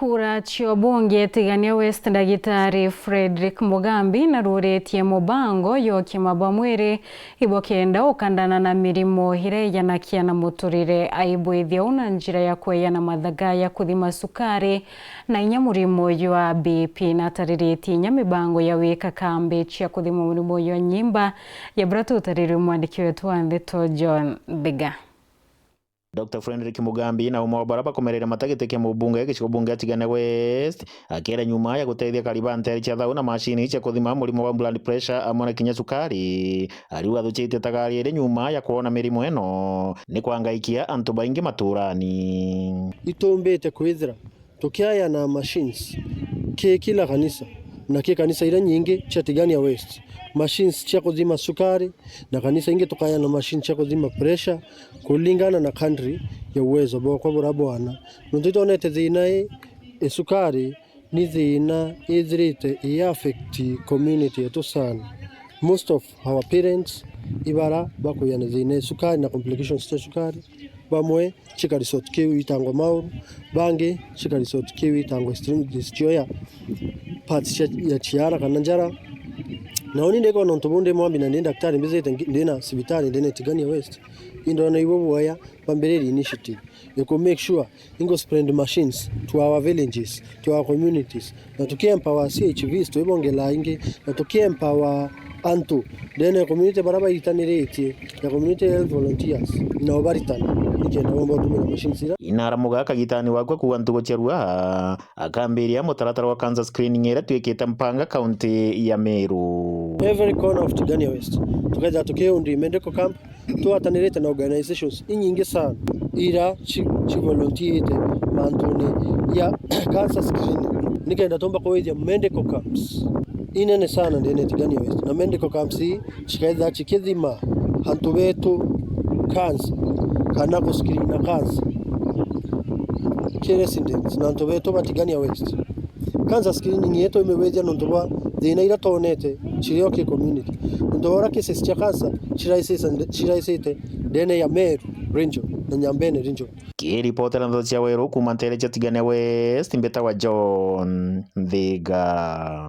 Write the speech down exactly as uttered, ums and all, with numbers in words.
Kura cia ubunge Tigania West, Ndagitari Frederick Mugambi naruritie mubango jwa ukima bwa mwiri ibokenda ukandana na mirimo iria ijanakia na muturire, aibwithia uu na njira ya kweyana mathaga ya kuthima cukari na inya murimo jwa B P. Natariritie inya mibango ya wika kambi cia kuthima murimo jwa nyimba, ya bura tutarirwe mwandiki wetu wa ndeto John Thiga. Doctor Frederick Mugambi na umwe wa bara bakomerere mata giti kia mubunge gicigo bunge ya Tigania West, akera nyuma ya gutethia akari ba ntere cia thau na mashini cia kuthima murimo wa blood pressure amwe na kinya cukari, ariuga athucitie ta gari iri nyuma ya kwona mirimo ino ni kwangaikia antu baingi maturani. Itumbite kwithira tukiayana machines ki kila kanisa na ki kanisa iria nyingi cia Tigania West, machines cia kuthima cukari, na kanisa ingi tukayana machines cia kuthima pressure kulingana na kadri ya uwezo bwakwa buria bwana. Nontu itwonete thina ii, icukari ni thina ithirite i affect community yetu sana. Most of our parents ibara bakuya na thina ya cukari na complications cia cukari. Bamwe chika resort kiu itangwa Mauru, bangi chika resort kiu itangwa extreme dysuria, parts cia, ya chiara kana njara. Na uni ndikona untu buu ndi mwambi na ndi ndaktari mbithite ngi-, ndina cibitari ndina Tigania West. Indona ibo buoya bambiririe initiative iku make sure ingo spread machines to our villages, to our communities, na tuki empower C H Vs twibongela ingi, na tuki empower antu ndene ya community bara baitaniritie, na community health volunteers nao baritana nikenda bomba gutumira machines ira. Inaramuga kagitani wakwa kuua ntugo cia rua, akambiria mutaratara wa cancer screening iria twikite mpanga kaunti ya Meru. Every corner of Tigania West tukethira tukiundi medical camp, twatanirite na organizations inyingi sana ira ci, ci volunteerite mantune ya cancer screening, nikenda tumba kuwithia medical camps inene sana ndene Tigania West, na medical camps ii cikethira cikithima antu betu cancer kana kuscreena cancer ki residents na antu betu ba Tigania West. Cancer screening yetu imiwithia nontu bwa thina ira twonete cirio ki community. Nontu bwa uria cases cia cancer ciraicisa-, ciraicite ndene ya Meru region na Nyambene region. Kiripotera ndeto cia Weru kuuma ntere cia Tigania West, mbitawa John Nthiga.